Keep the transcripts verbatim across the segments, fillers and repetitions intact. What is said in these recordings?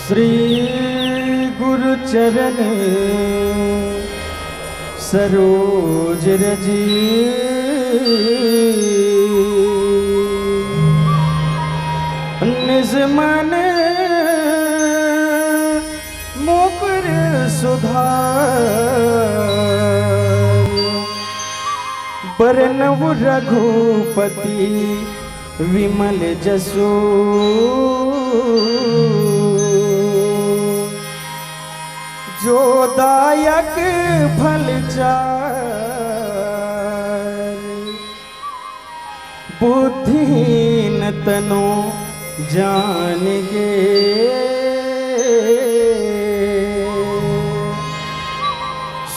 श्री गुरु चरण सरोज रज, निज मन मुकुर सुधार। बरनउँ रघुपति विमल जसु, जो दायक फल चारि। बुद्धिहीन तनु जानिके,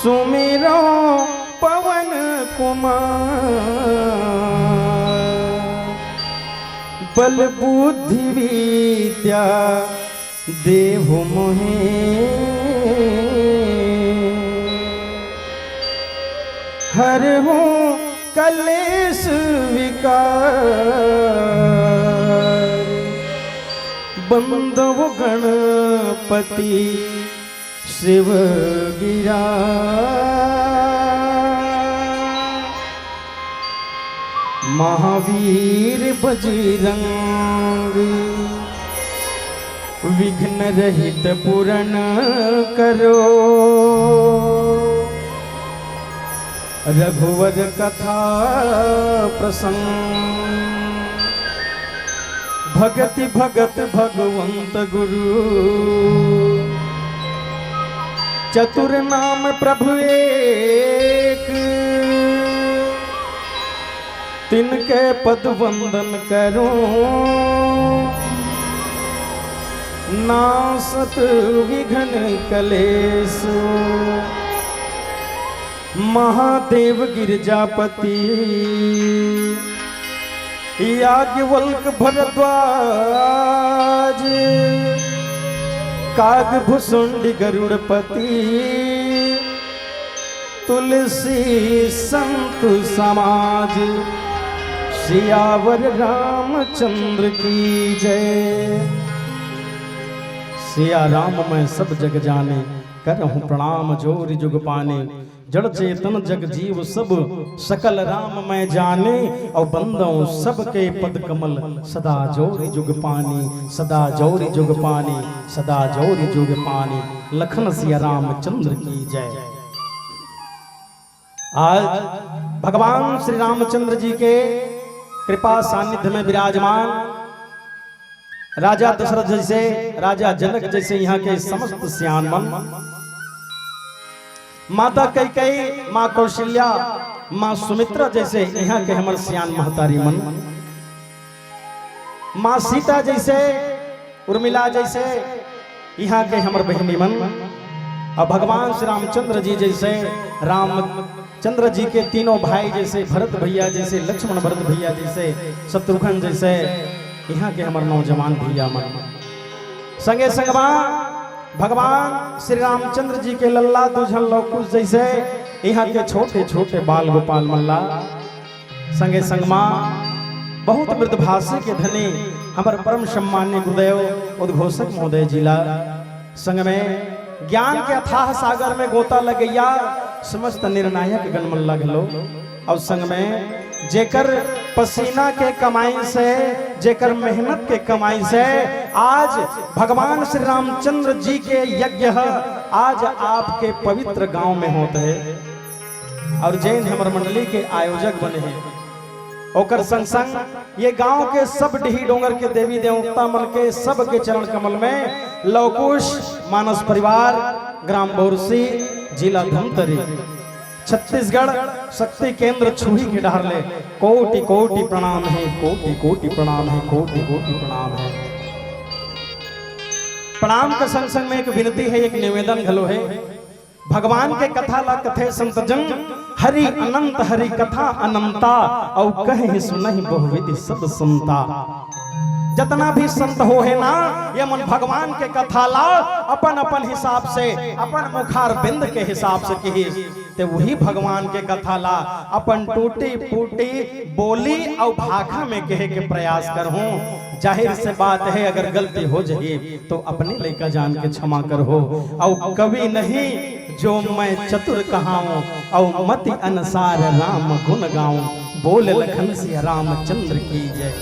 सुमिरौं पवन कुमार। बल बुद्धि विद्या देहु मोहे, हरहु कलेस विकार। बंदव गणपति शिव गिरा, महावीर बजरंग विघ्न रहित पूरन करो। रघुवर कथा प्रसंग, भगति भगत भगवंत गुरु। चतुर नाम प्रभु एक, तिनके पद वंदन करूं। नासत विघ्न कलेस, महादेव गिरजापति। याज्ञवल्क भरद्वाज, काग भुसुंड गरुड़पति। तुलसी संत समाज, सियावर रामचंद्र की जय। सिया राम मैं सब जग जाने, करहूँ प्रणाम जोरि जुग पाने। जड़ चेतन जग जीव सब, सकल राम मैं जाने। अउ बंदौं सबके पद कमल, सदा जोरि जुग पाने, सदा जोरि जुग पाने, सदा जोरि जुग पाने। लखन सिया रामचंद्र की जय। आज भगवान श्री रामचंद्र जी के कृपा सानिध्य में विराजमान राजा दशरथ जैसे, राजा जनक जैसे यहाँ के समस्त सियान मन, माता कैकेयी, माँ कौशल्या, माँ सुमित्रा जैसे यहाँ के हमर सियान महतारी मन, माँ सीता जैसे, उर्मिला जैसे यहाँ के हमर बहिनी मन, अउ भगवान श्री रामचंद्र जी जैसे, रामचंद्र जी के तीनों भाई जैसे, भरत भैया जैसे, लक्ष्मण भरत भैया जैसे, शत्रुघ्न जैसे, यहाँ के हमर नौजवान भैया मन। संगे संगमा भगवान श्री रामचंद्र जी के लल्ला दू झन लवकुश जैसे, यहाँ के छोटे छोटे बाल गोपाल मन ला। संगे संगमा बहुत मृदुभाषी के धनी हमर परम सम्मान्य गुरुदेव उद्घोषक महोदय जी ला, संग में ज्ञान के अथाह सागर में गोता लगैया समस्त निर्णायक गण मन ला घलो, अउ संग में जेकर पसीना के कमाई से, जेकर मेहनत के कमाई से आज भगवान श्री रामचंद्र जी के यज्ञ ह आज आपके पवित्र गांव में होत हे। अउ जेन हमर मंडली के आयोजक बने हे, ओकर संग संग ये गांव के सब डीही डोंगर के देवी देवता मन के सबके चरण कमल में लवकुश मानस परिवार, ग्राम बोरसी, जिला धमतरी, छत्तीसगढ़ शक्ति केंद्र छुही के डहर ले कोटि कोटि प्रणाम हे, कोटि कोटि प्रणाम हे, कोटि कोटि प्रणाम हे। प्रणाम के संग संग में एक विनती हे, एक निवेदन घलो हे। भगवान के कथा ला कथे संत जन, हरि अनंत हरि कथा अनंता, अउ कहे सुनहि बहुविध सब संता। जतना भी संत हो हे ना, ये मन भगवान के कथा ला अपन अपन हिसाब से, अपन मुखार बिंद के हिसाब से कहिस, ते वही भगवान के कथा ला अपन टूटी फूटी बोली अउ भाखा में कहे के प्रयास करहूं। जाहिर से बात है, अगर गलती हो जाही तो अपने लइका जान के क्षमा करहू। अउ कवि नहीं जो मैं चतुर कहाऊं, अउ मति अनुसार राम गुण गाऊं। बोल लखन सिया रामचंद्र की जय।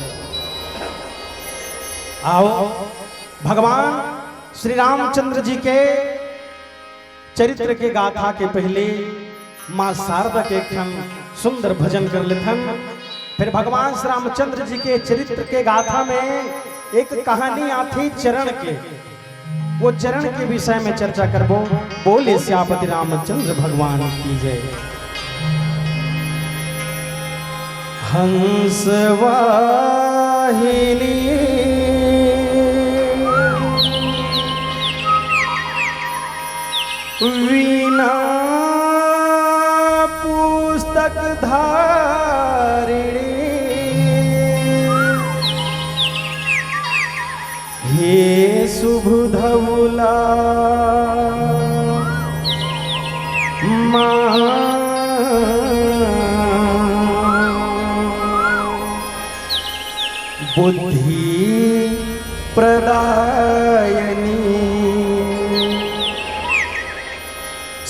आओ, भगवान श्री रामचंद्र जी के चरित्र के गाथा के पहले माँ शारदा के एक ठन सुंदर भजन कर लेथन। फिर भगवान श्री रामचंद्र जी के चरित्र के गाथा में एक कहानी आथे चरण के, वो चरण के विषय में चर्चा करबो। बोले सियापति रामचंद्र भगवान की जय। हंस वाहिनी वीणा पुस्तक धारिणी, हे शुभ धवला माँ। बुद्धि प्रदायनी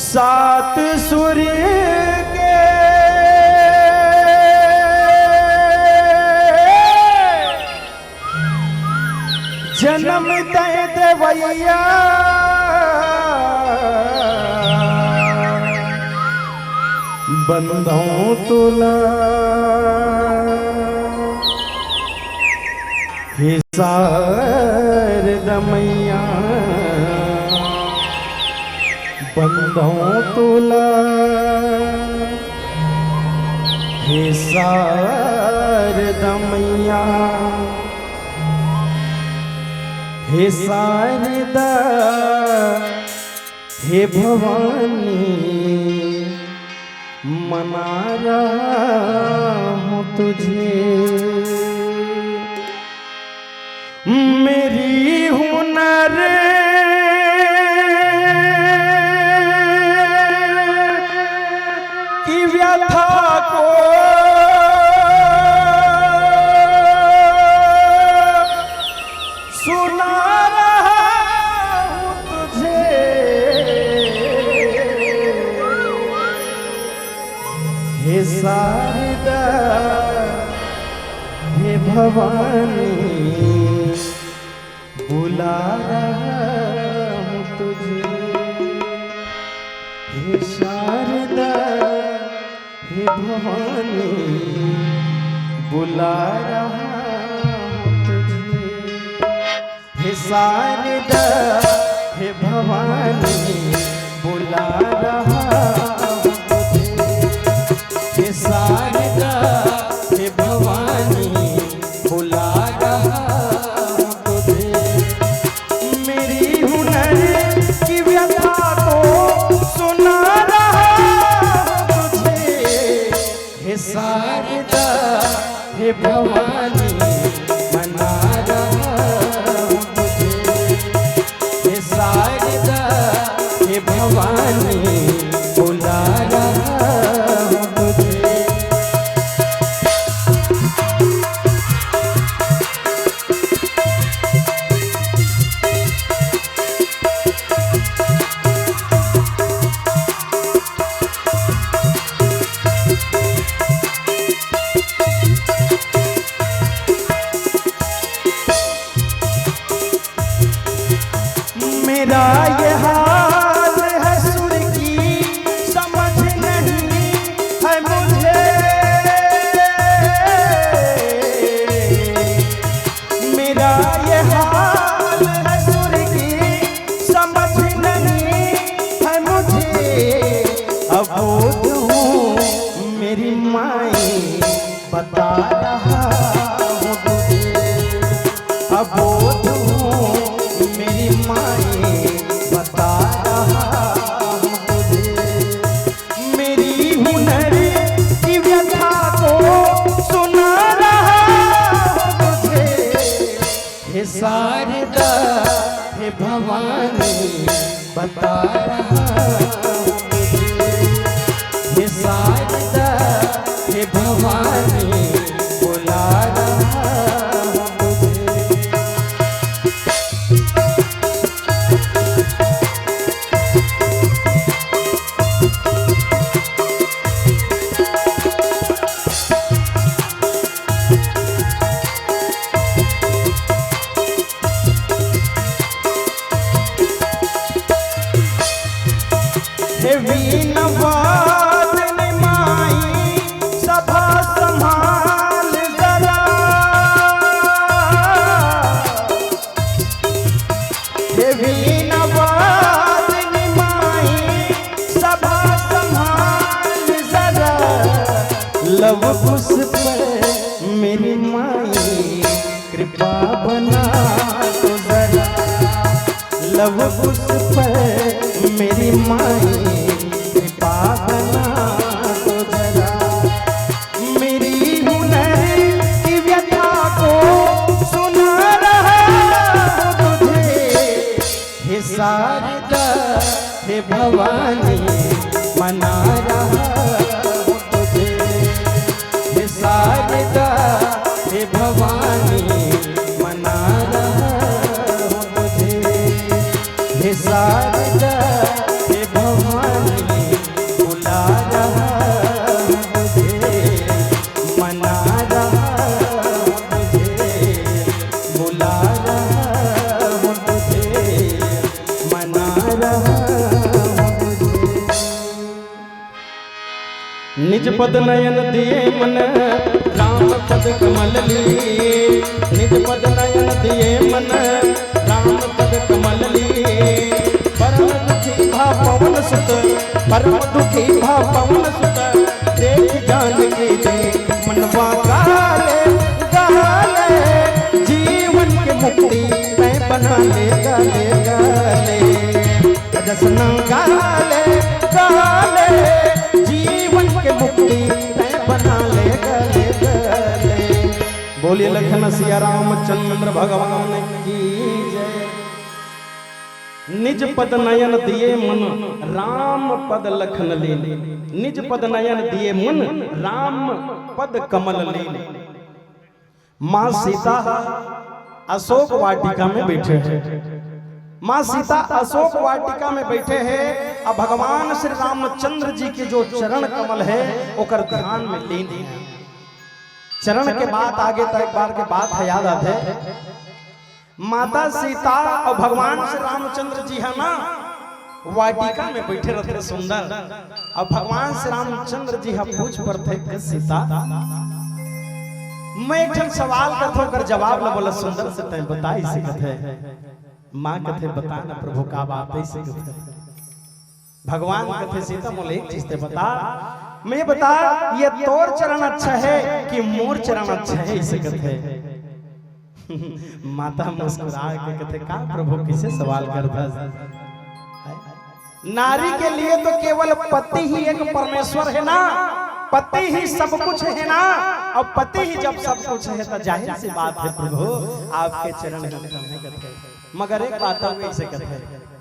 सात सुर के जन्म दे देवैया, बंदौं तोला हे शारदा मैया, बंदौं तोला हे शारदा मैया। हे शारदा, हे भवानी, मना रहा हूँ तुझे। मेरी हुनर की व्यथा को सुना रहा हूँ तुझे, हे शारदा, हे भवानी, बुला रहा हूँ तुझे। हे शारदा, हे भवानी, बुला रहा हूँ तुझे। हे शारदा, हे भवानी, बुला रहा हूँ तुझे। हे शारदा, हे भवानी, बुला रहा हूँ तुझे। मेरी हुनर की व्यथा को सुना रहा हूँ तुझे। हे शारदा, हे भवानी, मना रहा हूँ तुझे। हे शारदा, हे भवानी, बुला रहा हूँ तुझे। मेरा ये हाल है सुर की, समझ नहीं है मुझे। मेरा ये हाल है सुर की, समझ नहीं है मुझे। अबोध हूँ मेरी माई, बता रहा हूँ तुझे। अबोध हूँ मेरी माई, बता रहा हूँ तुझे। मेरी हुनर की व्यथा को सुना रहा हूँ तुझे। हे शारदा, हे भवानी, बता रहा हूँ तुझे। हे शारदा, हे भवानी, बुला रहा हूँ तुझे। हे वीणा वादनी माई, सभा संभाल जरा। हे वीणा वादनी माई, सभा संभाल जरा। लव कुश पर मेरी माई, कृपा बना तो जरा। लव कुश पर मेरी माई, कृपा बना तो जरा। मेरी हुनर की व्यथा को सुना रहा हूँ तुझे। हे शारदा, हे भवानी, मना रहा हूँ तुझे। हे शारदा, हे भवानी, मना रहा हूँ तुझे। हे शारदा, हे भवानी, बुला रहा हूँ तुझे, मना रहा हूँ तुझे, बुला रहा हूँ तुझे, मना रहा हूँ तुझे। निज पद नयन दिए मन, राम पद कमल लीन। निज पद नयन दिए मन, राम पद कमल लीन। परम दुखी भा पवन सुत, परम दुखी भा पवन सुत, देख जानकी दीन। मनवा गाले, गाले, जीवन के मुक्ति तैं बना ले, गाले, गाले। रसना गाले, गाले, जीवन के मुक्ति तैं बना ले, गाले, गाले। बोलिए लखन सिया रामचंद्र भगवान की जय। निज पद नयन दिए मन, राम पद लखन लीन। निज पद नयन दिए मन, राम पद कमल लीन। माँ सीता अशोक वाटिका में बैठे हैं। माँ सीता अशोक वाटिका में बैठे हैं। अब भगवान श्री रामचंद्र जी के जो चरण कमल है, ओकर ध्यान में लीन है। चरण के बात आगे तो एक बार के बात है, याद आते। माता सीता और भगवान श्री रामचंद्र जी है ना, वाटिका में बैठे रहते सुंदर। अब भगवान श्री रामचंद्र जी ह पूछ परथे कि सीता, मैं एक ठन सवाल करथों, ओकर जवाब ला बोला सुंदर से, तैं बता ही सकत है। माँ कथे, बता ना प्रभु, का बात है, ऐसे कथे। भगवान कथे, सीता मोला एक चीज तैं बता, मैं बता, ये तोर चरण अच्छा है कि मोर चरण अच्छा है, ऐसे कथे। माता मुस्कुरा के कथे, का प्रभु, किसे सवाल करता? नारी के लिए तो केवल पति ही एक परमेश्वर है ना, पति ही सब कुछ है ना। और पति ही जब सब कुछ है तो जाहिर सी बात है प्रभु, आपके चरण ही उत्तम है कथे। मगर एक बात और ऐसे कथे,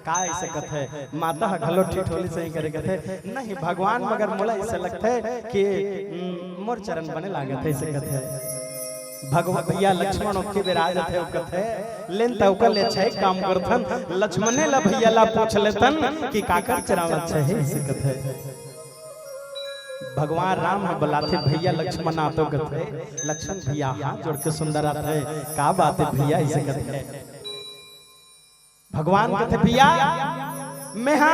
का ऐसे कथे? माता ह घलो ठिठोली सही करे कथे, नहीं भगवान, मगर मोला ऐसे लगथे कि, उम, मोर चरण बने लागत है, ऐसे कथे। भगवान भैया लक्ष्मण ओतके बेरा जाथे, ओ कथे, लेन त ओकर ले अच्छा एक काम करथन, लक्ष्मणे ला भैया ला पूछ लेथन कि काकर चरण अच्छा है, ऐसे कथे। भगवान राम ह बलाथे, भैया लक्ष्मण आ तो कथे, लक्ष्मण भैया हाथ जोड़ के सुंदर आथे, का बात है भैया, ऐसे कथे। भगवान कथे, भैया, मैं हा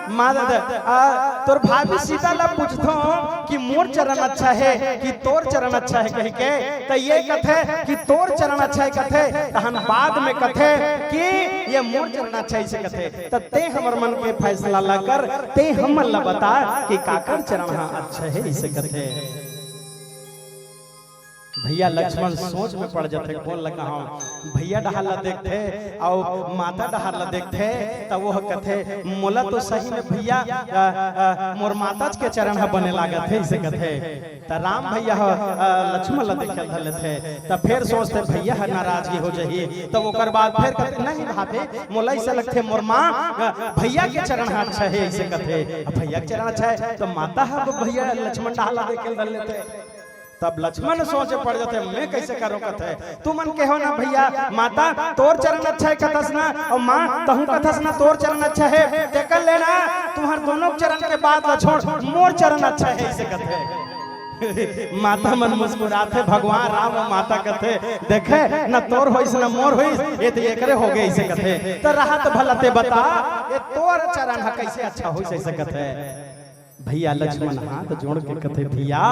माँ, आ, तोर भाभी सीता ला पूछथों कि मोर चरण अच्छा है कि तोर चरण अच्छा है कहि के, त ये कथे कि तोर चरण अच्छा है कथे, तहन बाद में कथे कि ये मोर चरण अच्छा है, ऐसे कथे। त तैं हमर मन के फैसला ला कर, तैं हमन ला बता कि काकर चरण हा अच्छा है, ऐसे कथे। भैया लक्ष्मण सोच में पड़ जाथे, कौन लगा हम भैया डहार ला देखथे अउ माता डहार ला देखथे, त वो कथे, मोला तो सही में भैया, अ, अ, मोर माताच के चरण ह बने लागत है, इसे कथे। त राम भैया ह, अ, लक्ष्मण ला देखे धर लेथे, त फेर सोचथे भैया ह नाराजगी हो जाही, त ओकर बाद फेर कथे, नहीं भाभी, मोला इसे लगथे मोर माँ, अ, भैया के चरण ह अच्छा है, इसे कथे। अब भैया के चरण अच्छा है, त माता ह भैया लक्ष्मण डहार ला देखे धर लेथे। तब लक्ष्मण सोचे पड़ जाथे, मैं कैसे करूं कथे। तुमन कहो ना भैया, माता तोर चरण अच्छा है कथस ना, अउ माँ तहूं कथस ना तोर चरण अच्छा है, तेकर ले ना तुम्हार दोनों चरण के बात ला छोड़, मोर चरण अच्छा है, इसे कथे। माता मन मुस्कुराथे, भगवान राम अउ माता कथे, देखे ना तोर होइस ना मोर होइस, ये तो एकरे हो गए, इसे कथे। त रहत भला ते बता, ए तोर चरण ह कइसे अच्छा हो सकत हे? भैया लक्ष्मण हाथ जोड़ के कथे, भैया,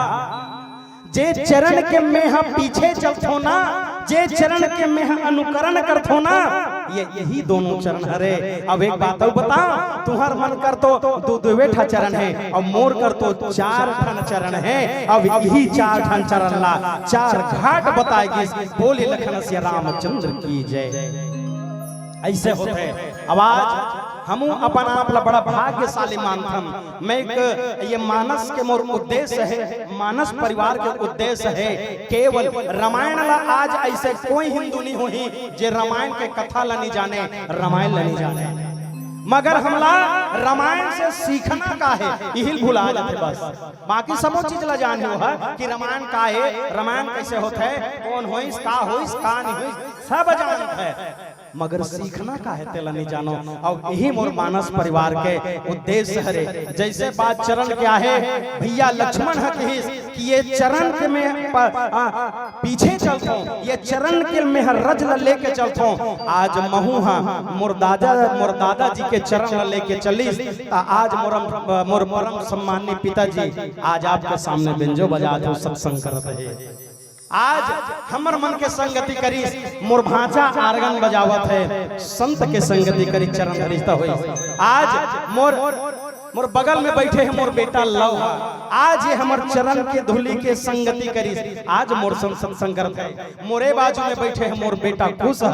जे चरण के मैं ह पीछे चलथों ना, जे चरण के मैं ह अनुकरण करथों ना, ये यही दोनों चरण हरे। अब एक बात अउ बता, तुहर मन कर तो दू दुए ठा चरण हे, अउ मोर कर तो चार ठन चरण हे। अब यही चार ठन चरण ला चार घाट बताए गिस। बोले लखन सिया रामचंद्र की जय। अइसे होथे। अब आज हमू अपन आप ला बड़ा भाग्यशाली मानथन। मैं एक ये मानस के मोर उद्देश्य हे, मानस परिवार के उद्देश्य हे, केवल रामायण ला आज अइसे कोई हिंदू नहीं होही जे रामायण के कथा ला नहीं जाने, रामायण ला नहीं जाने। मगर हमला रामायण से सीखना का हे, इही ल भुला जाथे बस। बाकी सबो चीज ला जाने हो ह कि रामायण का हे, रामायण कइसे होथे, कोन होइस, का होइस, का नहीं होइस, सब जानत हे। मगर सीखना का हे तेला नहीं जानो। अउ यही मोर मानस परिवार के उद्देश्य हरे। जइसे बात चरण के आहे, भैया लक्ष्मण ह कहिस कि ये चरण के मैं प-, आ, पीछे चलथों, ये चरण के मैं ह रज ल लेके चलथों। आज महू ह मोर दादा, मोर दादाजी के चरण ल लेके चलिस, त आज मोर, मोर परम सम्माननीय पिताजी आज आपके सामने बेंजो बजात हो, सत्संग करत हे। आज हमर मन के संगति करिस, मोर भांचा आर्गन बजावत हे, संत के संगति करिस, चरण धरिस त होइस। आज मोर, मोर बगल में बैठे हे मोर बेटा लव ह, आज ये हमर चरण के धूलि के संगति करिस, आज मोर संग सत्संग करत हे। मोरे बाजू में बैठे हे मोर बेटा कुश ह,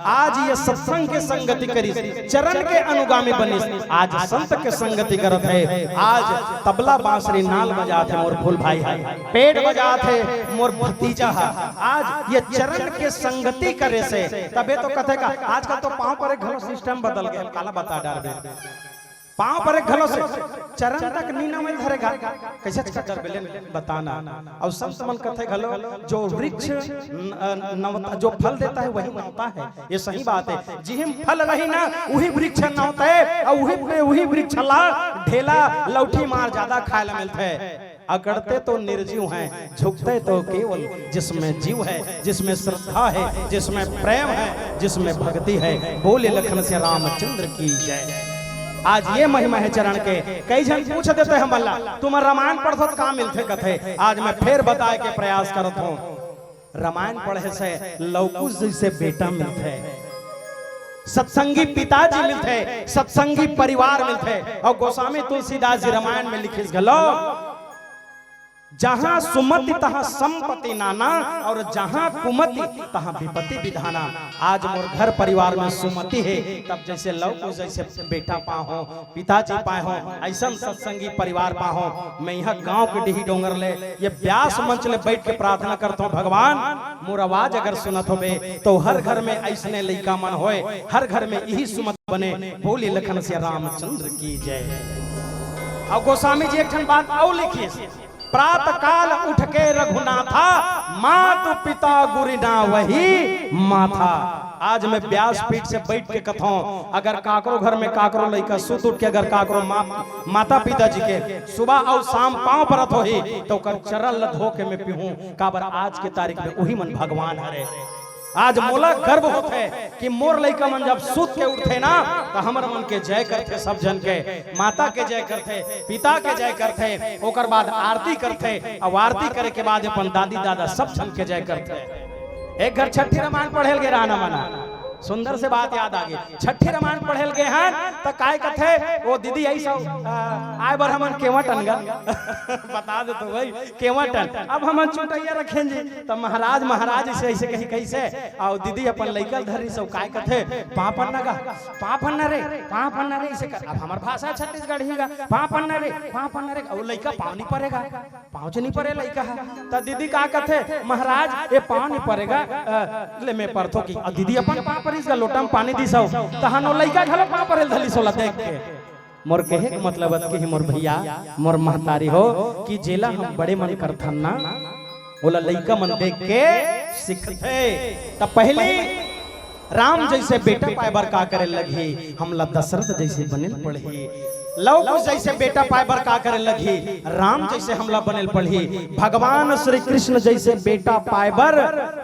आज ये सत्संग के संगति करिस, चरण के अनुगामी बनिस, आज संत के संगति करत हे। आज तबला बांसुरी नाल बजात हे मोर फूल भाई ह, पेट बजात हे मोर भतीजा ह। आज ये चरण के संगति करे से तबे तो कथे का, आजकल तो पांव परे घलो system बदल गे, काला बता डारबे। पांव परे घलो से चरण तक नी नवे धरे गा, कइसे कर डारबे ले बताना। अउ संत मन कथे घलो, जो वृक्ष न-, अ, नवता, जो फल देता है वही नवता है, ये सही बात है। जिहिम फल रही ना, उही वृक्ष नवते, अउ उही पे, उही वृक्ष ला ढेला लौठी मार जादा खाए ला मिलथे। अकड़ते तो निर्जीव हैं, झुकते तो केवल जिसमें जीव है, जिसमें श्रद्धा है, जिसमें प्रेम है, जिसमें भक्ति है। बोले लखन सिया रामचंद्र की जय। आज ये महिमा हे चरण के। कई झन पूछ देथे हमन ला, तुमन रामायण पढ़थो त का मिलथे कथे? आज मैं फेर बताए के प्रयास करत हों, रामायण पढ़े से लव कुश जइसे बेटा मिलथे, सत्संगी पिताजी मिलथे, सत्संगी परिवार मिलथे। अउ गोस्वामी तुलसीदास जी रामायण में लिखिस घलो, जहाँ सुमति तहाँ संपत्ति नाना, अउ जहाँ कुमति तहाँ विपत्ति विधाना। आज मोर घर परिवार में सुमति हे, तब जइसे लव कुश जइसे बेटा पाहों, पिताजी पाहों, अइसन सत्संगी परिवार पाहों। मैं इहाँ गांव के डीही डोंगर ले, ये ब्यास मंच ले बइठ के प्रार्थना करत हों, भगवान, मोर आवाज अगर सुनत होबे, तो हर घर में अइसने लइका मन होय, हर घर में इही सुमति बने। बोले लखन सिया रामचंद्र की जय। अउ गोस्वामी जी एक ठन बात अउ लिखिस, प्रात काल उठ के रघुनाथा, मात पिता गुरु ना वही माथा। आज मैं व्यासपीठ से बइठ के कथों, अगर काकरो घर में काकरो लइका सुत उठ के अगर काकरो माँ, माता पिता जी के सुबह अउ शाम पाँव परत होही, त ओकर चरण ल धो के मैं पीहूँ, काबर आज के तारीख में उही मन भगवान हरे। आज मोला गर्व होथे कि मोर लइका मन जब सुत के उठथे ना, त हमर मन के जय करथे, सब झन के, माता के जय करथे, पिता के जय करथे, ओकर बाद आरती करथे, अउ आरती करे के बाद अपन दादी दादा सब झन के जय करथे। एक घर छट्ठी रामायण पढ़े ल गे रहन हमन, सुंदर से बात याद आ गे। छट्ठी रामायण पढ़े ल गे हन, त काय कथे, ओ दीदी, अइस, आ, आय बर हमन केवट अनगन। बता दे तो भाई, केवट अन। अब हमन चुटइया रखेन जी, त महाराज, महाराज अइसे, अइसे कही, कइसे? अउ दीदी अपन लइका ल धरिस, अउ काय कथे, पाँव पन्ना गा, पाँव पन्ना रे, पाँव पन्ना रे, अइसे कर। अब हमर भाषा छत्तीसगढ़ी गा, पाँव पन्ना रे, पाँव पन्ना रे, अउ लइका पाँव नी परे गा। पाँव च नी परे लइका ह। त दीदी का कथे, "महाराज, ए पाँव नी परे गा, अ, ले मैं परथों कि।" अ, दीदी अपन पाँव परिस गा, लोटा म पानी दिस हव। तहन ओ लइका घलो पाँव परे ल धलिस ओला देख के। मोर कहे के मतलब अतके हे मोर भैया, मोर महतारी हो, कि जेला हम बड़े मन करथन ना, ओला लइका मन देख के सीखथे। त पहिली राम जइसे बेटा पाए बर का करे लगही, हमला दशरथ जइसे बने ल पड़ही। लव कुश जइसे बेटा पाए बर का करे लगही? राम जइसे हमला बने ल पड़ही। भगवान श्री कृष्ण जइसे बेटा पाए बर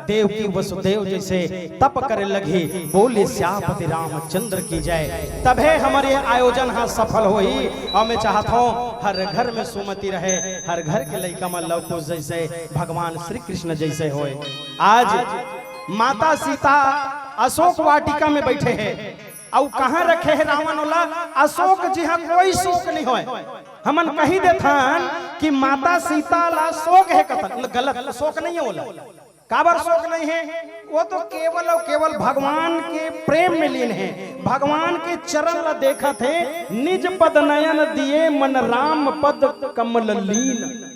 देवकी वसुदेव जइसे तप करे लगही। बोले सियापति रामचंद्र की जय। तभे हमर ये आयोजन ह सफल होही। अउ मैं चाहत हौं हर घर में सुमति रहे, हर घर के लइका मन लव कुश जइसे, भगवान श्री कृष्ण जइसे होय। आज माता सीता अशोक वाटिका में बइठे हे, अउ कहाँ रखे हे रावण ओला? अशोक जिहाँ कोई शोक नइ होय। हमन कहि देथन कि माता सीता ला शोक हे कथन, गलत, शोक नइ हे ओला। काबर शोक नइ हे? वो तो केवल अउ केवल भगवान के प्रेम में लीन हे, भगवान के चरण ला देखत हे। निज पद नयन दिए मन राम पद कमल लीन।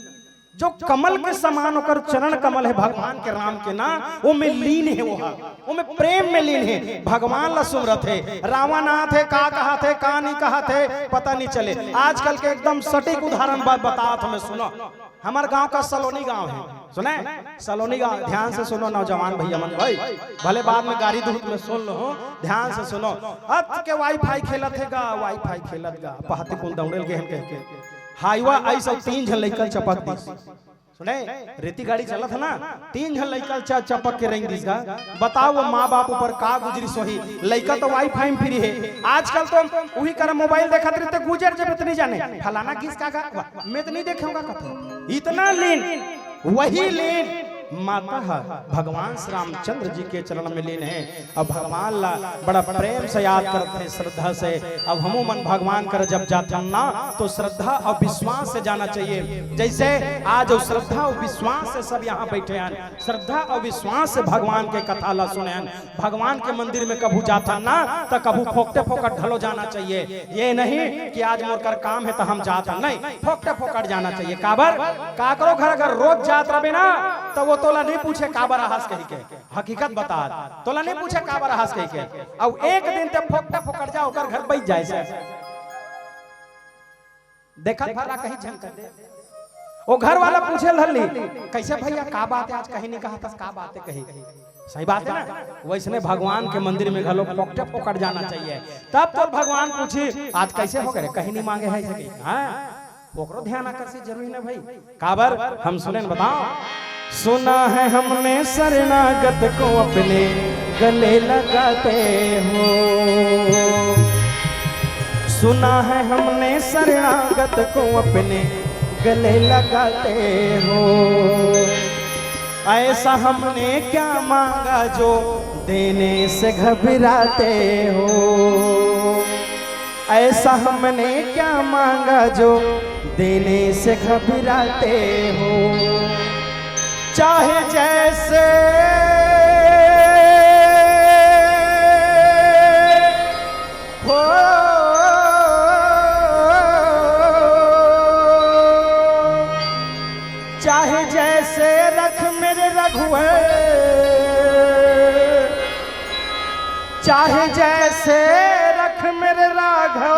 जो कमल के समान ओकर चरण कमल हे भगवान के, राम के ना, ओमे लीन हे, वो ह, ओमे प्रेम में लीन हे, भगवान ला सुमरत हे। रावण आत हे, का कहत हे, का नइ कहत हे, पता नइ चले। आजकल के एकदम सटीक उदाहरण बात बतात हौं मैं, सुनो। हमर गांव का सलोनी गांव हे, सुने? सलोनी गांव, ध्यान से सुनो नौजवान भइया मन, भाई, भले बाद में गारी दूत में सुन लो, ध्यान से सुनो। अत के वाईफाई खेलत हे गा, वाईफाई खेलत गा, पहाती कुन दौड़े ल गे हन कहिके। हाईवा आइस अउ तीन झन लइका ल चपक दिस। सुने, रेती गाड़ी चलत हे ना, तीन झन लइका ल च-, चपक के रेंग दिस गा। बताओ, वो माँ बाप ऊपर का गुजरिस होही। लइका तो वाईफाई में free हे, आजकल तो उही करा मोबाइल देखत रहिथे, गुजर जबे त नइ जाने, फलाना गिस का गा, वाह, मैं तो नइ देखे हौं गा कथे। इतना लीन, वही लीन माता ह भगवान श्री रामचंद्र जी के चरण में लीन हे। अब भगवान ला बड़ा प्रेम से याद करत हे, श्रद्धा से। अब हमू मन भगवान कर जब जाथन ना, तो श्रद्धा अउ विश्वास से जाना चाहिए। जइसे आज अउ श्रद्धा अउ विश्वास से सब यहाँ बइठे हन, श्रद्धा अउ विश्वास से भगवान के कथा ला सुने हन। भगवान के मंदिर में कभू जाथन ना, त कभू फोकटे फोकट घलो जाना चाहिए। ये नहीं कि आज मोर कर काम हे त हम जाथन, नहीं, फोकटे फोकट जाना चाहिए। काबर? काकरो घर अगर रोज जात रबे ना, त वो तोला नइ पूछे काबर आहस कहिके। हकीकत बतात, तोला नइ पूछे काबर आहस कहिके। अउ एक दिन ते फोकटे फोकट जा, ओकर घर बइठ जाए से। देखत भर ला कहीं झन कर दे। ओ घर वाला पूछे ल धर ली, "कइसे भइया, का बात हे आज, कहीं नइ कहत हस, का बात हे?" कही, सही बात हे ना? वइसने भगवान के मंदिर में घलो फोकटे फोकट जाना चाहिए। तब तो भगवान पूछही, "आज कइसे हो गे रे, कहीं नइ मांगे हस?" कही, हाँ, ओकरो ध्यान आकर्षित जरूरी ना भाई। काबर? हम सुने न, बताओ। सुना है हमने शरणागत को अपने गले लगाते हो, सुना है हमने शरणागत को अपने गले लगाते हो। ऐसा हमने क्या मांगा जो देने से घबराते हो, ऐसा हमने क्या मांगा जो देने से घबराते हो। चाहे जैसे हो, चाहे जैसे रख मेरे रघुवर, चाहे जैसे रख मेरे राघव,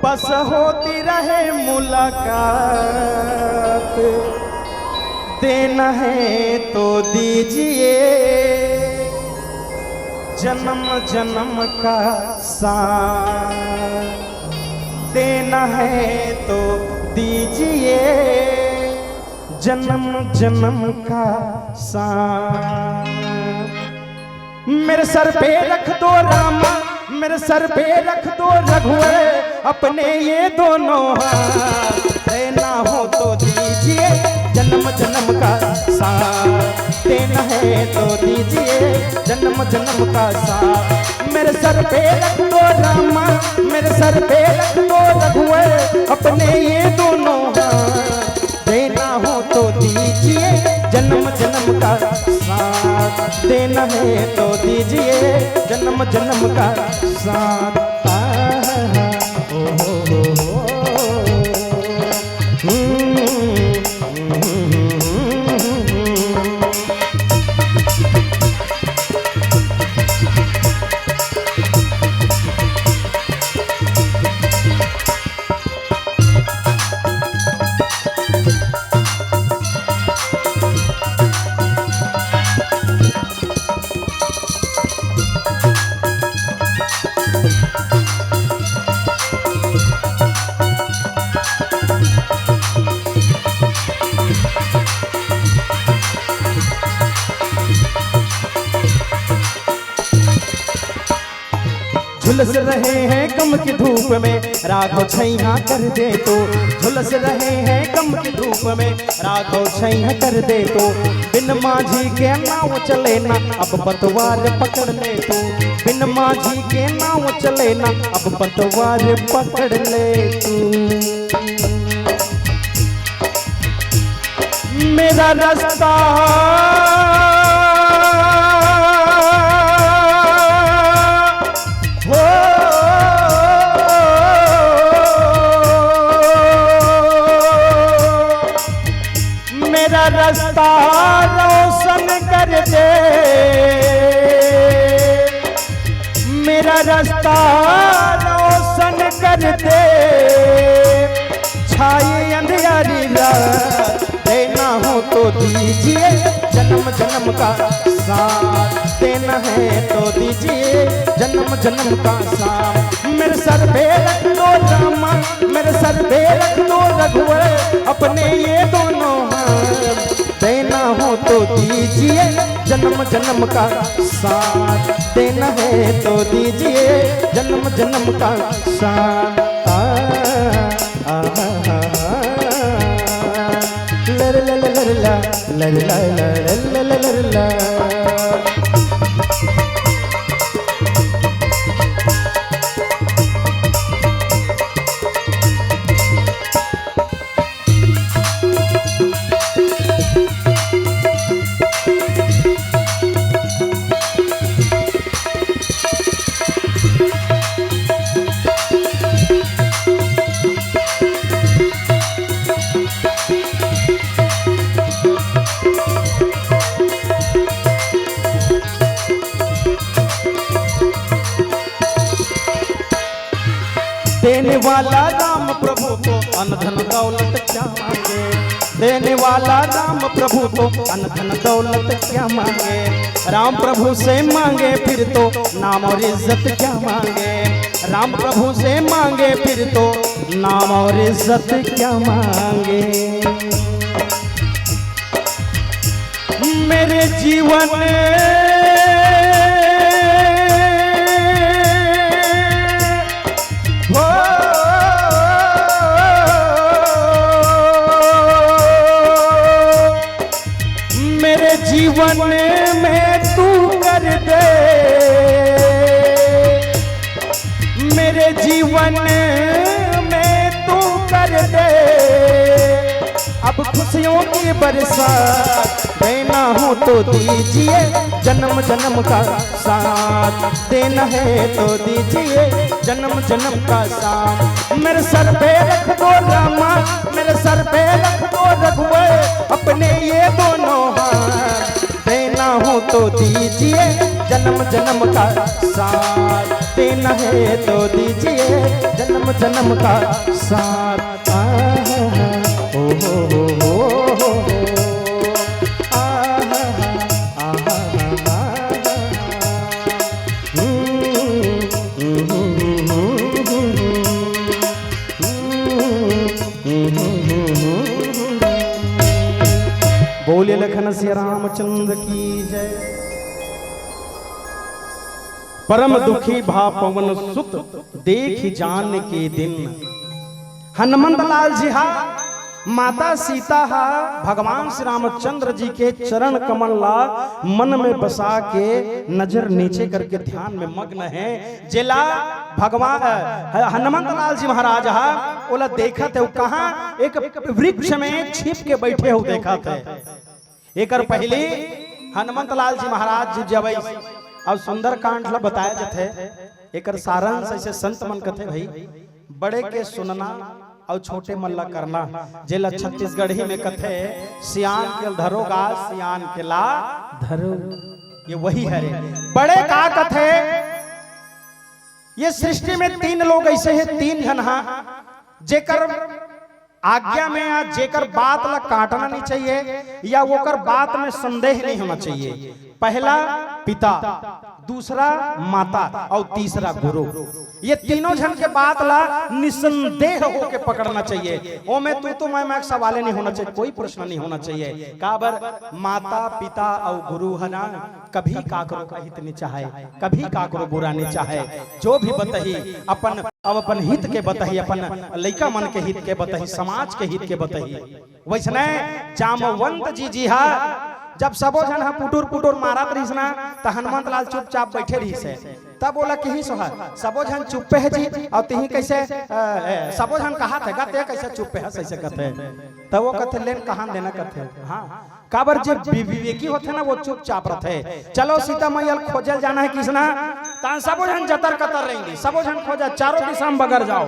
बस होती रहे मुलाकात, देना है तो दीजिए जन्म जन्म का साथ, देना है तो दीजिए जन्म जन्म का साथ। मेरे सर पे रख दो रामा, मेरे सर पे रख दो रघुवर, अपने ये दोनों हाथ। देना हो तो दीजिए जन्म जन्म का साथ, देना है तो दीजिए जन्म जन्म का साथ। मेरे सर पे रख दो रामा, मेरे सर पे रख दो रघुवर, अपने ये दोनों हाथ। देना हो तो दीजिए जन्म जन्म का साथ, देना है तो दीजिए जन्म जन्म का साथ। आहा, ओ हो हो हो। हम्म, हम्म, हम्म, हम्म। झुलस रहे हैं गम की धूप में, राघव छैया कर दे तो। झुलस रहे हैं गम की धूप में, राघव छैया कर दे तो। बिन माझी के नाव चले ना, अब पतवार पकड़ ले तू। बिन माझी के नाव चले ना, अब पतवार पकड़ ले तू। मेरा रास्ता हो, मेरा रास्ता रोशन कर दे, मेरा रास्ता रोशन कर दे। छाए अंधियारी रात, देना हो तो दीजिए जन्म जन्म का साथ, देना है तो दीजिए जन्म जन्म का साथ। मेरे सर पे रख दो रामा, मेरे सर पे रख दो रघुवर, अपने ये दोनों हाथ। देना हो तो दीजिए जन्म जन्म का साथ, देना है तो दीजिए जन्म जन्म का साथ। आ, आ, आ, आ, आ, लर, लर, लर, ला, लर, ला, ला, लर, लर, लर, ला। देने वाला राम प्रभु तो अन धन दौलत क्या मांगे। देने वाला राम प्रभु तो अन धन दौलत क्या मांगे। राम प्रभु से मांगे फिर तो नाम और इज्जत क्या मांगे। राम प्रभु से मांगे फिर तो नाम और इज्जत क्या मांगे। मेरे जीवन हो, मेरे जीवन में तू कर दे, मेरे जीवन में तू कर दे अब खुशियों की बरसात। देना हो तो दीजिए जन्म जन्म का साथ, देना है तो दीजिए जन्म जन्म का साथ। मेरे सर पे रख दो रामा, मेरे सर पे रख दो रघुवर, अपने ये दोनों हाथ। देना हो तो दीजिए जन्म जन्म का साथ, देना है तो दीजिए जन्म जन्म का साथ। आहा, ओ हो हो हो हो, आहा, आहा, आहा, हम्म, हम्म, हम्म, हम्म, हम्म। बोलिए लखन सिया रामचंद्र की जय। परम दुखी भा पवन सुत, देख जान के दिन। हनुमंत लाल जी हा माता सीता हा भगवान श्री रामचंद्र जी के चरण कमल ला मन में बसा के नजर नीचे करके ध्यान में मग्न है। जेला भगवान, अ, हनुमंत लाल जी महाराज हा ओला देखत हे, वो कहाँ एक वृक्ष में छिप के बैठे हो देखत हे। एकर पहले हनुमंत लाल जी महाराज जी जब अब सुंदरकांड ला बताया जाथे, एकर सारांश ऐसे संत मन कथे भाई, बड़े के सुनना अउ छोटे मन ला करना। जेला छत्तीसगढ़ी में कथे, सियान के धरो गा, सियान के ला धरो। ये वही हरे। बड़े का कथे, ये सृष्टि में तीन लोग ऐसे हैं, तीन झन हा, जेकर आज्ञा में या जेकर बात ला काटना नहीं चाहिए या ओकर बात में संदेह नहीं होना चाहिए। पहला पिता, दूसरा माता और तीसरा गुरु। ये तीनों झन के बात ला निसंदेह होके पकड़ना चाहिए। ओमे तू तो मैं, मैं सवाले नहीं होना चाहिए, कोई प्रश्न नहीं होना चाहिए। काबर माता, पिता और गुरु ह ना कभी काकरो का हित नहीं चाहे, कभी काकरो बुरा नहीं चाहे। जो भी बतही अपन, अब अपन हित के बतही, अपन लइका मन के हित के बतही, समाज के हित के बतही। वैसने जामवंत जी जी हा, जब सबो झन हा पुटुर पुटुर मारत रहिस ना, त हनुमंत लाल चुपचाप बैठे रहिस हे। तब ओला किहिस हा, सबो झन चुप्पे हे जी, अउ तिही कैसे, अ, ए, सबो झन कहा थे, गा ते कैसे चुप्पे हे, ऐसे कथे। तब वो कथे, "लेन कहान देना," कथे। हाँ, काबर जे वि-, विवेकी होथे ना, वो चुपचाप रथे। चलो सीता मैया ल खोजल जाना हे किसना, तान सबो झन जतर कतर रहेंगे, सबो झन खोजा, चारों दिशा में बगर जाओ।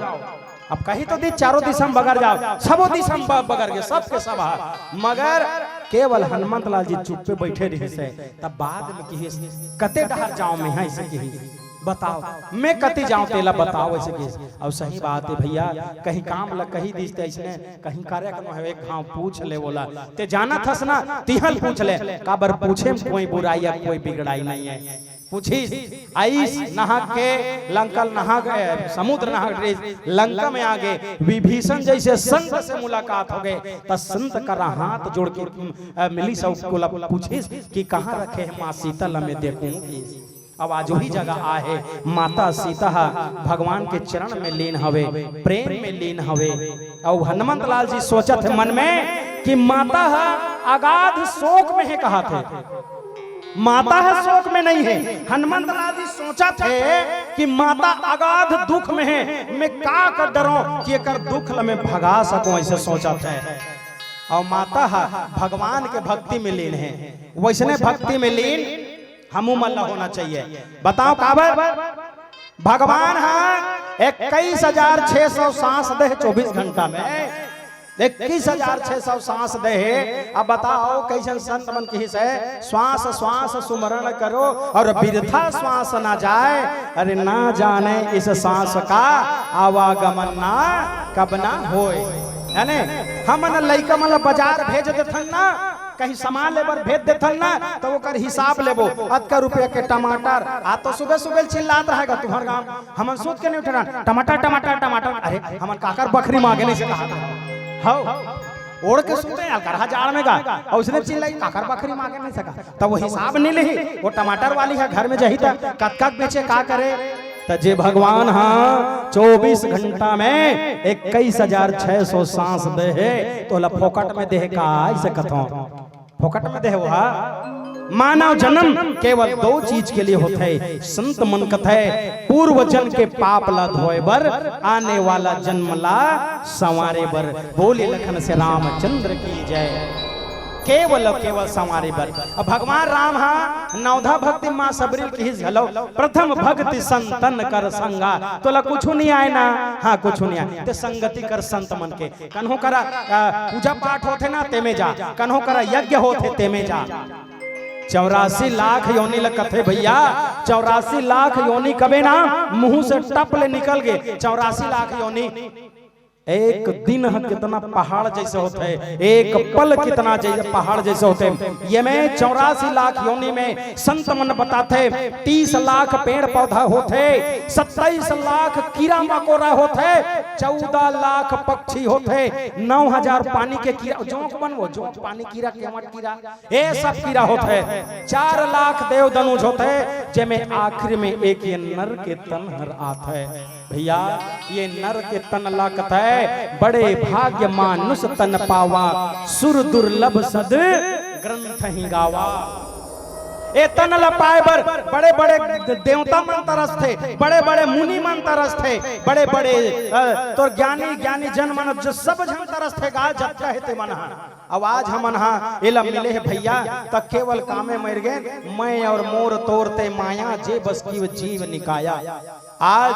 अब कही तो दी, चारों दिशा में बगर जाओ, सबो दिशा में ब-, बगर गे, सबके सब हा। मगर केवल हनुमंत लाल जी चुप्पे बैठे रहिस हे। तब बाद में किहिस, "कते डहर जाओ मैं हा?" ऐसे किहिस, "बताओ, मैं कति जाओ, तेला बताओ," ऐसे किहिस। अउ सही बात हे भैया, कहीं काम ला कही दिस ते ऐसने, कहीं करे कोनो हे, एक घाव पूछ ले ओला, ते जानत हस ना, तिहल पूछ ले, काबर पूछे में कोई बुराई या कोई बिगड़ाई नहीं हे। पूछिस, आइस नहा के लंका ल नहा के, समुद्र नहा के, लंका में आ गे, विभीषण जैसे संत से मुलाकात हो गे, त संत करा हाथ जोड़ के, अ, मिलिस अउ ओला पूछिस कि कहाँ रखे हे माँ सीता ल मैं देखूं। अब आज वही जगह आए हे, माता सीता हा भगवान के चरण में लीन हवे, प्रेम में लीन हवे। अउ हनुमंत लाल जी सोचत हे मन में कि माता हा अगाध शोक में हे, कहा थे। माता ह शोक में नहीं हे। हनुमंत लाल जी सोचत हे कि माता अगाध दुख में हे, मैं का कर डरों कि एकर दुख ल मैं भगा सकूं, ऐसे सोचत हे। अउ माता ह भगवान के भक्ति में लीन हे। वैसने भक्ति में लीन हमू मन ला होना चाहिए। बताओ काबर? भगवान ह इक्कीस हजार छह सौ सांस दे हे चौबीस घंटा में। इक्कीस हजार छह सौ सांस दे हे। अब बताओ, कइसन संत मन किहिस हे, "श्वास श्वास सुमरण करो और बिरथा श्वास ना जाए, अरे ना जाने इस सांस का आवागमन ना कब ना होए।" यानी हमन लइका मन ला बाजार भेज देथन ना, कहीं सामान ले बर भेज देथन ना, त ओकर हिसाब लेबो, अतका रुपया के टमाटर। आ तो सुबह सुबह चिल्लात रहेगा तुम्हर गांव, हमन सूत के नहीं उठे रहन, "टमाटर, टमाटर, टमाटर।" अरे, हमन काकर बखरी मांगे नहीं से कहा था। हव, ओढ़ के सूते यार, करहा जाड़ में गा, अउ उसने चिल्लाई, "काकर बखरी मांगे नहीं सका।" तब वो हिसाब नहीं लेही, वो टमाटर वाली ह घर में जही त कतका बेचे, का करे। त जे भगवान ह चौबीस घंटा में इक्कीस हजार छह सौ सांस दे हे, त ओला फोकट में दे हे का, ऐसे कथों। फोकट में देहे वो हा। मानव जन्म केवल दो चीज के लिए होथे, संत मन कथे, पूर्व जन्म के पाप ला धोए बर, आने वाला जन्म ला संवारे बर। बोले लखन से रामचंद्र की जय। केवल अउ केवल संवारे बर। अब भगवान राम हा नवधा भक्ति माँ सबरी ल किहिस घलो, "प्रथम भक्ति संतन कर संगा।" तोला कुछु नहीं आए ना? हाँ, कुछु नहीं आए। ते संगति कर संत मन के। कन्हो करा, अ, पूजा पाठ होथे ना, तेमे जा। कन्हो करा यज्ञ होथे, तेमे जा। चौरासी लाख योनि ल कथे भैया, चौरासी लाख योनि कबे ना मुंह से टप ले निकल गे। चौरासी लाख योनि, एक दिन ह कितना पहाड़ जैसे होथे, एक पल कितना जैसे पहाड़ जैसे होथे। ये में चौरासी लाख योनि में संत मन बताथे, तीस लाख पेड़ पौधा होथे, सत्ताईस लाख कीरा मकोरा होथे, चौदह लाख पक्षी होथे, नौ हजार पानी के कीरा, जोंक बन वो, जोंक पानी कीरा, केवट कीरा, ये सब कीरा होथे, चार लाख देव दनुज होथे, जेमे आखिर में एक ये नर के तन हर आथे। भैया, ये नर के तन ला कथे, बड़े भाग्य मानुष तन पावा, सुर दुर्लभ सद ग्रंथ ही गावा। ए तन ला पाए बर बड़े-बड़े देवता मन तरसथे, बड़े-बड़े मुनि मन तरसथे, बड़े-बड़े, अ, तोर ज्ञानी, ज्ञानी जन मन जो सब झन तरसथे गा, जतका हे ते मन ह। अब आज हमन ह एला मिले हे भैया, त केवल कामे मर गे, मैं और मोर तोर ते माया, जे बस की जीव निकाया। आज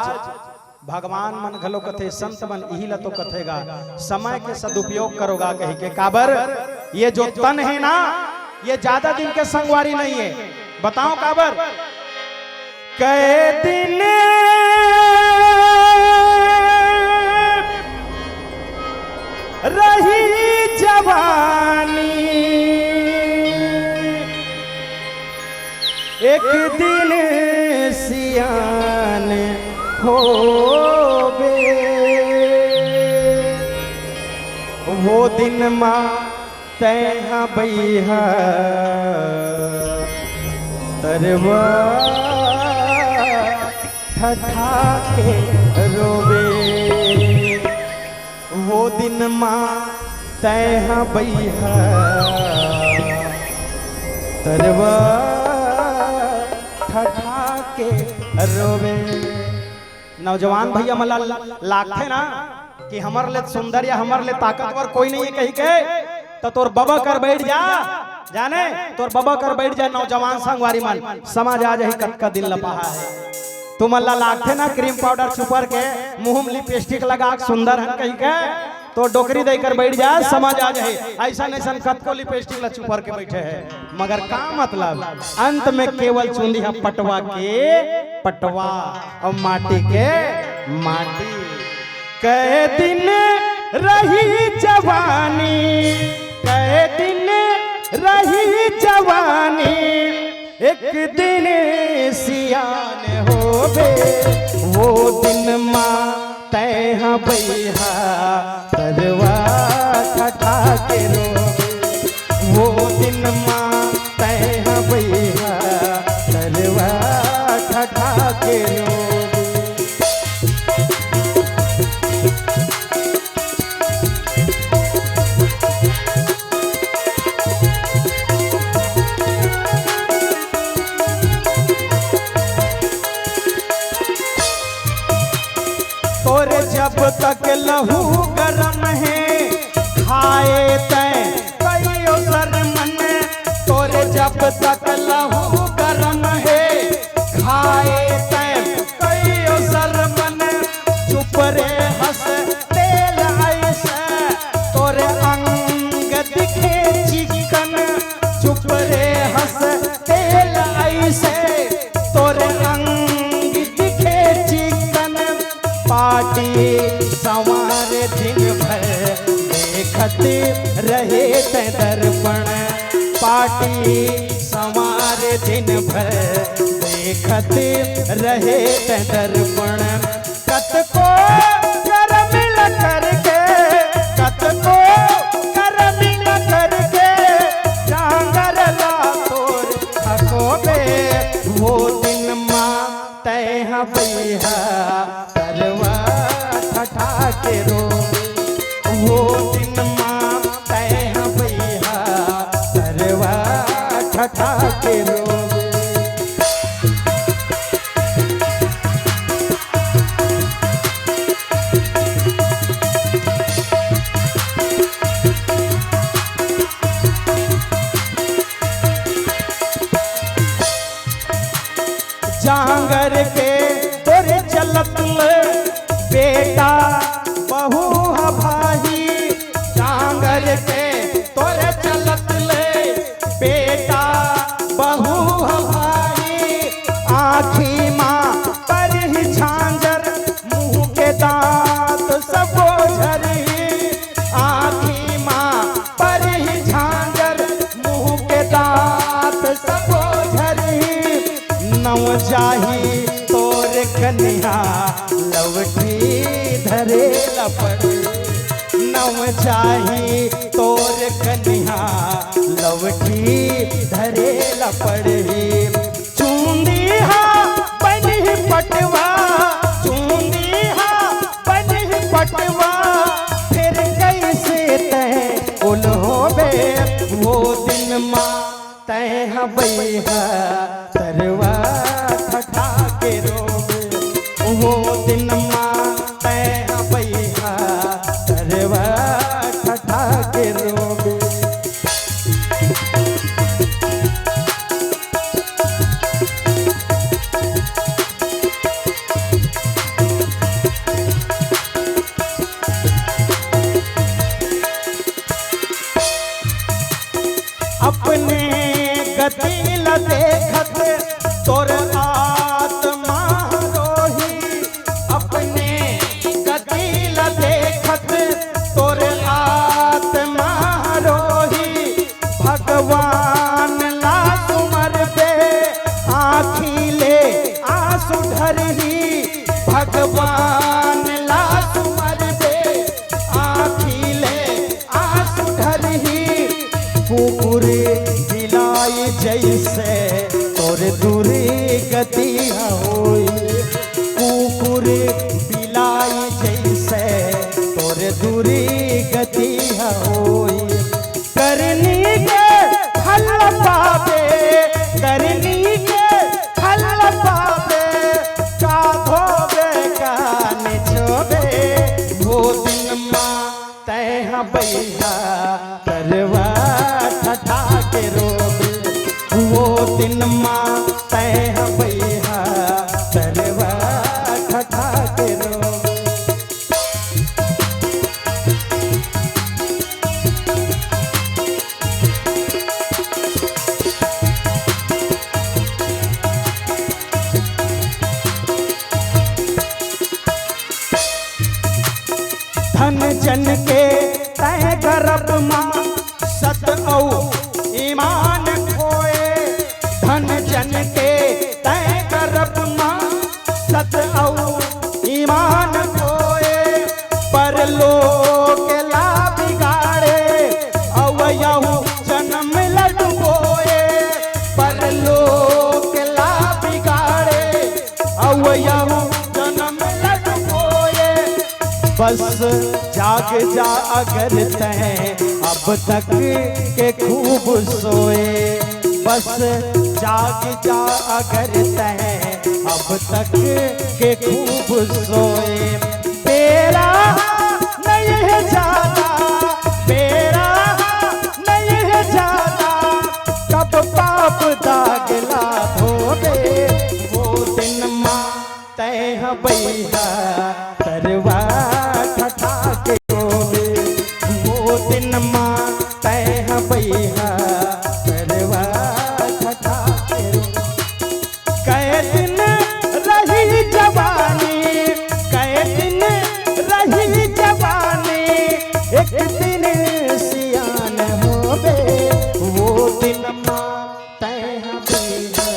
भगवान मन घलो कथे, संत मन इही ला तो कथे गा, समय के सदुपयोग करो गा कहि के। काबर? ये जो तन हे ना, ये ज्यादा दिन के संगवारी नहीं हे। बताओ काबर? कै दिन रही जवानी, एक दिन होबे। वो दिन मा तैं ह बइहा तरवा ठठा के रोबे। वो दिन मा तैं ह बइहा तरवा ठठा के रोबे। नौजवान भैया मन ला लागथे ना कि हमर ले सुंदर या हमर ले ताकतवर कोई नहीं है कही के, तो तोर बबा कर बैठ जा, जाने तोर बबा कर बैठ जा। नौजवान संगवारी मन, समझ आ जाही कतका दिन लपाहा है। तुमन ला लागथे ना क्रीम पाउडर छुपर के, मुंह में लिपस्टिक लगा के सुंदर हन कही के, तो डोकरी दई कर बैठ जा, समझ आ जाही। ऐसन ऐसन कतको लिपस्टिक ला छुपर के बैठे हैं, मगर का मतलब? अंत में केवल चुंदी ह पटवा के पटवा अउ माटी के माटी। कै दिन रही जवानी, कै दिन रही जवानी, एक दिन सियान होबे। वो दिन मा तैं ह बइहा तरवा ठठा के रोबे। वो दिन मा तैं ह बइहा तरवा ठठा के रोबे। तोर जब तक लहू गरम हे, खाए तैं कइयो सरमन। तोर जब तक लहू गरम हे, खाए तैं कइयो सरमन। चुप रे हंस तेल ऐसे, तोर अंग दिखे चिकन। चुप रे हंस तेल ऐसे, तोर अंग दिखे चिकन। पाटी संवार दिन भर देखत रहे तैं दर्पण। पाटी संवार दिन भर देखत रहे तैं दर्पण। कतको कर मिल करके, कतको कर मिल करके, जांगर ला तोर थकोबे। वो दिन मा तैं ह बइहा तरवा ठठा के रोबे। वो दिन मा तैं ह बइहा तरवा ठठा के रोबे। जांगर के तोर चलत ले बेटा बहू ह भाई। जांगर के तोर चलत ले बेटा बहू ह भाई। आँखी मा परही झांझर, मुंह के दांत सबो झरही। आँखी मा परही झांझर, मुंह के दांत सबो झरही। नव जाही तोर कनिहा, लवठी धरे ल पड़ही। नव जाही तोर कनिहा, लवठी धरे ल पड़ही। चुंदी हा बनही पटवा, चुंदी हा बनही पटवा, फेर कइसे तैं ओलहोबे? वो दिन मा तैं ह बइहा तरवा ठठा के रोबे। वो दिन मा तैं ह बइहा तरवा ठठा के रोबे। अपने गति ल देखत भगवान ला सुमरबे, आँखी ले आँसू ढरही। कुकुर बिलाई जइसे तोर दुर्गति होई। कुकुर बिलाई जइसे तोर दुर्गति होई। करनी के फल पाबे, करनी के फल पाबे, का धोबे का निचोबे। वो दिन मा तैं ह बइहा तरवा ठठा के रोबे, वो दिन मा तैं ह बइहा तरवा ठठा के रोबे। धन जन के तैं गर्भ मा सत अउ ईमान खोए। धन जन के तैं गर्भ मा सत अउ ईमान खोए। परलोक ला बिगाड़े अउ यहू जनम ल डुबोए। परलोक ला बिगाड़े अउ यहू जनम ल डुबोए। बस जाग जा अगर तैं अब तक के खूब सोए। बस जाग जा अगर तैं अब तक के खूब सोए। बेरा नइ हे जादा, बेरा नइ हे जादा, कब पाप दाग ला धोबे। वो दिन मा तैं ह बइहा तरवा ठठा के रोबे। वो दिन मा तैं ह बइहा तरवा ठठा के रोबे। कै दिन रही जवानी, कै दिन रही जवानी, एक दिन सियान होबे। वो दिन मा तैं ह बइहा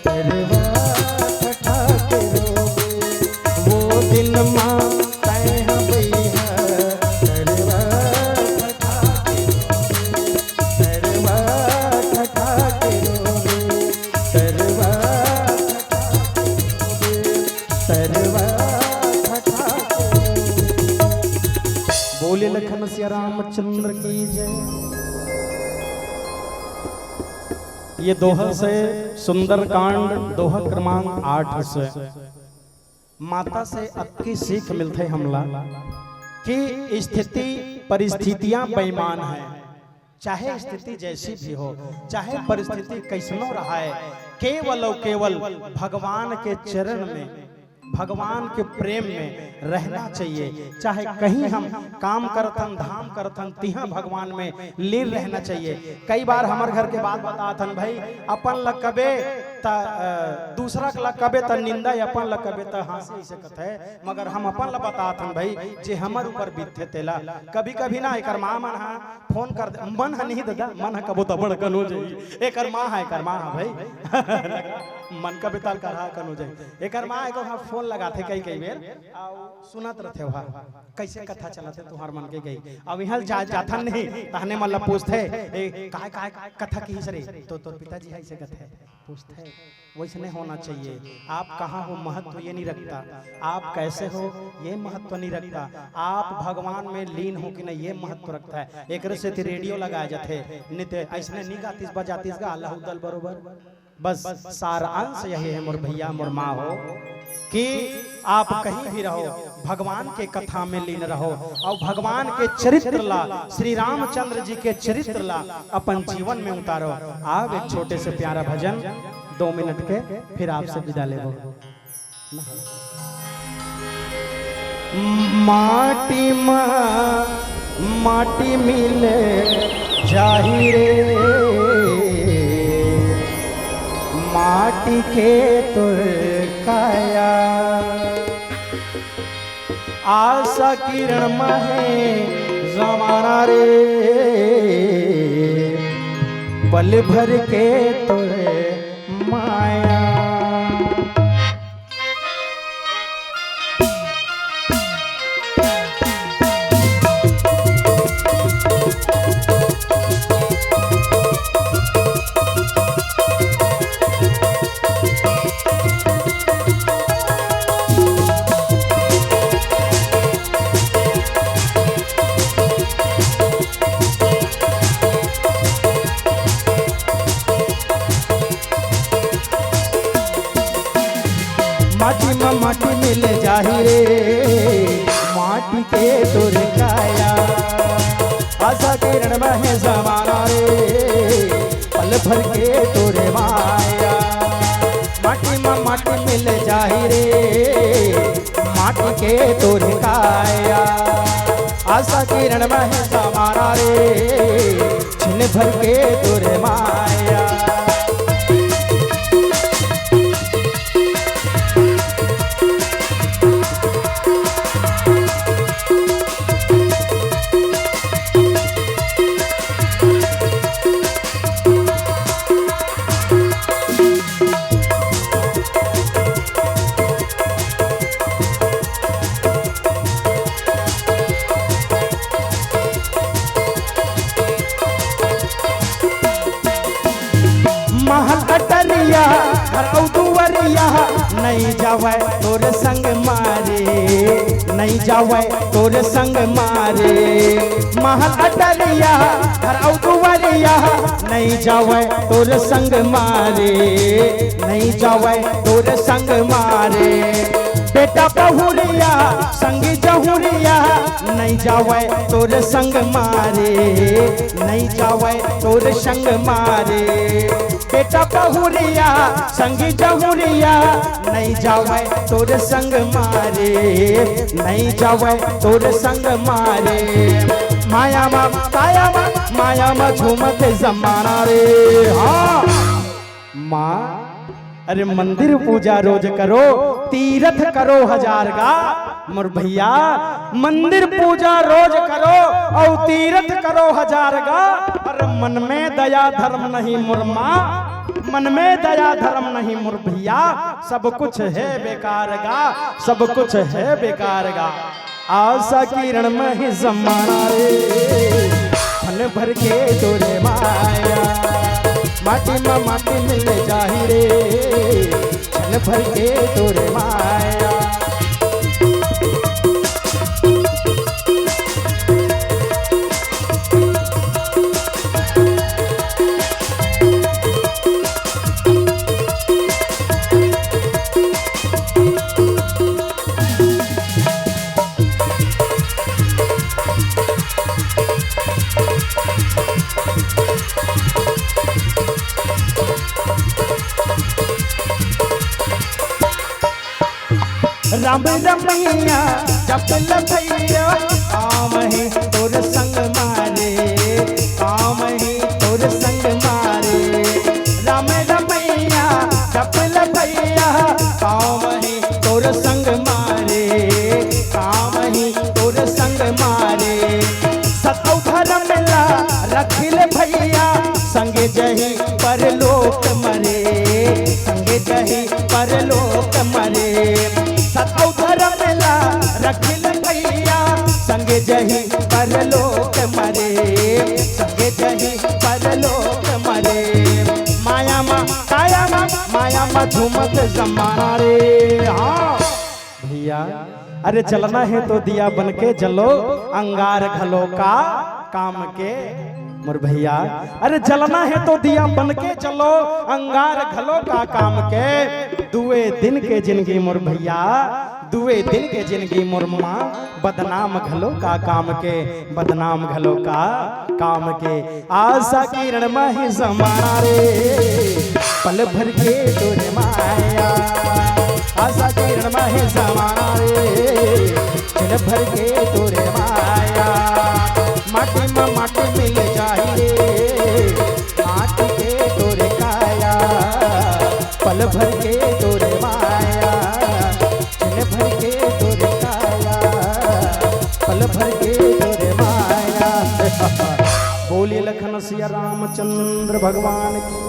तरवा ठठा के रोबे। वो दिन मा तैं ह बइहा तरवा ठठा के रोबे। तरवा ठठा के रोबे। तरवा ठठा के रोबे। तरवा ठठा के रोबे। बोले लखन सिया रामचंद्र की जय। ये दोहा से, सुंदरकांड दोहा क्रमांक आठ से, माता से अतकी सीख मिलथे हमला कि स्थिति परिस्थितियां बेईमान है। चाहे स्थिति जैसी भी हो, चाहे परिस्थिति कैसनो रहाय, केवल अउ केवल भगवान के चरण में, भगवान के प्रेम में रहना चाहिए। चाहे कहीं हम काम करथन, धाम करथन, तिहां भगवान में लीन रहना चाहिए। कई बार हमर घर के बात बताथन, भाई, अपन ल कबे त, अ, दूसरा ल कबे त निंदा, अपन ल कबे त हांसी, अइसे कथे। मगर हम अपन ल बताथन भाई, जे हमर ऊपर बीतथे तेला। कभी-कभी ना एकर माँ मन ह फोन कर दे, मन ह नहीं ददा, मन ह कबो त बड़कन हो जाही। एकर माँ ह, एकर माँ ह भाई। मन का बेताल करहा कन हो जाही। एकर माँ एकर ह फोन लगाथे कई-कई बेर, अउ सुनत रथे ओहा। कैसे कथा चलत हे तुंहर मन के गई। अब इहाँ जा, जाथन नहीं, तहने मन ल पूछथे, "ए, काय, काय कथा किहिस रे?" तो तोर पिताजी ह अइसे कथे। पूछथे, वैसने होना चाहिए। आप कहाँ हो, महत्व ये नहीं रखता, आप कैसे हो, ये महत्व नहीं रखता, आप भगवान में लीन हो कि नहीं, ये महत्व रखता है। एकरे सेती रेडियो लगाए जाथे, नित्य ऐसने नहीं गातिस बजातिस गा अल्लाह उदल बरोबर। बस सारांश यही है मोर भैया, मोर माँ हो, कि आप कहीं भी रहो, भगवान के कथा में लीन रहो अउ भगवान के चरित्र ला, श्री रामचंद्र जी के चरित्र ला अपन जीवन में उतारो। आव एक छोटे से प्यारा भजन, दो मिनट के, फिर आपसे विदा लेबो। माटी मा माटी मिल जाही रे, माटी के तोर काया। आशा किरण मा हे जमाना रे, पल भर के तोर माया। के तोरे काया, आशा किरण में हे जमाना रे, पल भर के तोरे माया। माटी में माटी मिल जाही रे, माटी के तोरे काया, आशा किरण में हे जमाना रे, छिन भर के तोरे माया। महल अटरिया, घर अउ दुवरिया, नइ जावय तोर संग मारे, नइ जावय तोर संग मारे। महल अटरिया, घर अउ दुवरिया, नइ जावय तोर संग मारे, नइ जावय तोर संग मारे। बेटा बहुरिया, संगी जहुरिया, नइ जावय तोर संग मारे, नइ जावय तोर संग मारे। बेटा बहुरिया, संगी जहुरिया, नइ जावय तोर संग मारे, नइ जावय तोर संग मारे। माया मा, माया मा, माया मा झूमत जमाना रे। हाँ। माँ, अरे मंदिर पूजा रोज करो, तीरथ करो हजार गा। मोर भैया, मंदिर पूजा रोज करो अउ तीरथ करो हजार गा। अरे मन में दया धर्म नहीं मोर माँ, मन में दया धर्म नहीं मोर भैया, सब कुछ हे बेकार गा, सब कुछ हे बेकार गा। आशा किरण में हे जमाना रे, पल भर के तोरे माया, माटी मा माटी मिल जाही रे, पल भर के तोरे माया। राम रमैया जप ल भैया, काम हे तोर संग मारे, काम हे तोर संग मारे। राम रमैया जप ल भैया, काम हे तोर संग मारे, काम हे तोर संग मारे। सत अउ धरम ला रखिल भैया, संगे जही परलोक मरे, संगे जही परलोक मरे। सत अउ धरम ला रखिल भैया, संगे जही परलोक मरे, संगे जही परलोक मरे। माया मा, काया मा, माया मा झूमत जमाना रे। हाँ। भैया, अरे जलना हे तो दिया बन के जलो, अंगार घलो का काम के। मोर भैया, अरे जलना हे तो दिया बन के जलो, अंगार घलो का काम के। दुए दिन के जिनगी मोर भैया, दुए दिन के जिनगी मोर माँ, बदनाम घलो का काम के, बदनाम घलो का काम के। आशा किरण मा हे जमाना रे, पल भर के तोरे माया। आशा किरण मा हे जमाना रे, पल भर के तोरे माया। माटी मा माटी मिल जाही रे, माटी के तोरे काया। पल भर के तोरे माया, पल भर के तोरे काया, पल भर के तोरे माया। बोलिए लखन सिया रामचंद्र भगवान की।